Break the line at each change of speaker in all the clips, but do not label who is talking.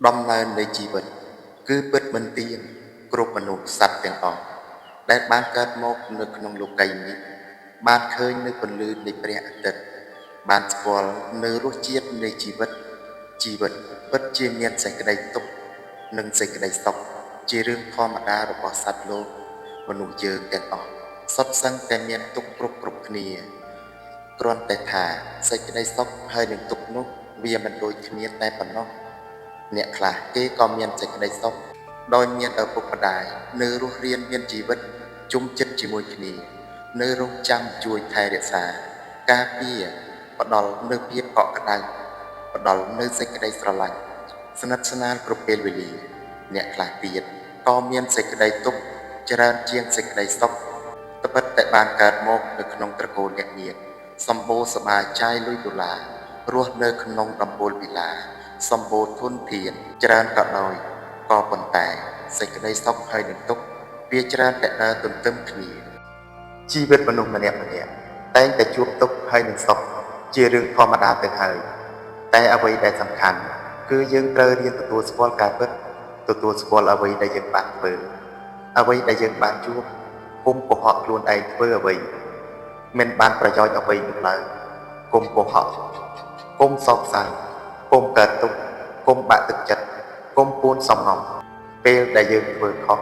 ដំណើរនៃជីវិត គឺពិតមិនទៀងគ្រប់មនុស្សសត្វទាំងអស់ដែលបានកើតមកនៅក្នុងលោកីយ៍នេះ បានឃើញនៅពន្លឺនៃព្រះអាទិត្យបានស្គាល់នៅរសជាតិនៃជីវិតជីវិតពិតជាមានសេចក្តីទុក្ខនិងសេចក្តីសុខជារឿងធម្មតារបស់សត្វលោកមនុស្សយើងទាំងអស់សុទ្ធសឹងតែមានទុក្ខគ្រប់គ្រប់គ្នា គ្រាន់តែថាសេចក្តីសុខហើយនឹងទុក្ខនោះវាមិនដូចគ្នាតែប៉ុណ្ណោះអ្នកខ្លះគេក៏មានសេចក្តីសុខដោយមានឪពុកម្ដាយនៅរស់រានមានជីវិតជុំចិត្តជាមួយគ្នានៅរងចាំជួយថែរក្សាការពារផ្ដល់នូវភាពកក់ក្ដៅផ្ដល់នូវសេចក្តីស្រឡាញ់ស្និទ្ធស្នាលគ្រប់ពេលវេលាអ្នកខ្លះទៀតក៏មានសេចក្តីទុក្ខច្រើនជាងសេចក្តីសុខ ត្បិតតែបានកើតមកនៅក្នុងត្រកូលអ្នកមានសម្បូរសប្បាយចាយលុយដុល្លាររស់នៅក្នុងដំបូលវិឡាសម្បូរធនធានច្រើនក៏ដោយក៏ប៉ុន្តែសេចក្តីសុខហើយនឹងទុក្ខវាច្រើនតែដើរទន្ទឹមគ្នា ជីវិតមនុស្សម្នាក់ៗតែងតែជួបទុក្ខហើយនឹងសុខជារឿងធម្មតាទៅហើយតែអ្វីដែលសំខាន់គឺយើងត្រូវរៀនទទួលស្គាល់ការពិតទទួលស្គាល់អ្វីដែលយើងបានធ្វើអ្វីដែលយើងបានជួបគុំកុហកខ្លួនឯងធ្វើអ្វីមិនបានប្រយោជន៍អ្វីនោះឡើយគុំកុហកគុំសោកសៅគុំកើតទុក្ខគុំបាក់ទឹកចិត្តគុំពួនសំងំពេលដែលយើងធ្វើខុស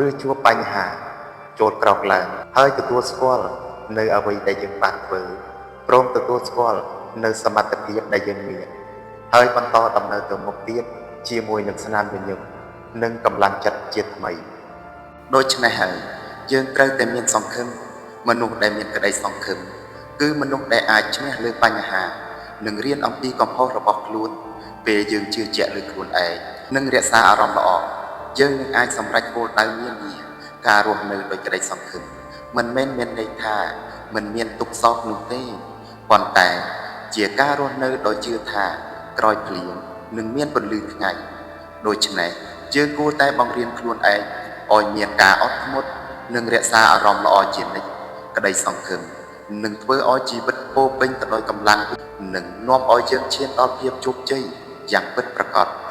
ឬជួបបញ្ហា ចូលក្រោកឡើងហើយទទួលស្គាល់នៅអ្វីដែលយើងបានធ្វើព្រមទទួលស្គាល់នៅសមត្ថភាពដែលយើងមានហើយបន្តដំណើរទៅមុខទៀតជាមួយនឹងស្នាមញញឹមនិងកម្លាំងចិត្តជាថ្មីដូច្នេះហើយយើងត្រូវតែមានសង្ឃឹមមនុស្សដែលមានក្តីសង្ឃឹមគឺមនុស្សដែលអាចឈ្នះលើបញ្ហានិងរៀនអំពីកំហុសរបស់ខ្លួនពេលយើងជឿជាក់លើខ្លួនឯងនិងរក្សាអារម្មណ៍ល្អយើងនឹងអាចសម្រេចគោលដៅនានា ការរស់នៅដោយក្តីសង្ឃឹមមិនមែនមានន័យថាមិនមានទុក្ខសោកនោះទេប៉ុន្តែជាការរស់នៅដោយជឿថាក្រោយភ្លៀងនឹងមានពន្លឺថ្ងៃដូច្នេះយើងគួរតែបង្រៀនខ្លួនឯងឲ្យមានការអត់ធ្មត់និងរក្សាអារម្មណ៍ល្អជានិច្ចក្តីសង្ឃឹមនឹងធ្វើឲ្យជីវិតពោរពេញទៅដោយកម្លាំងនិងនាំឲ្យយើងឈានដល់ភាពជោគជ័យយ៉ាងពិតប្រាកដ។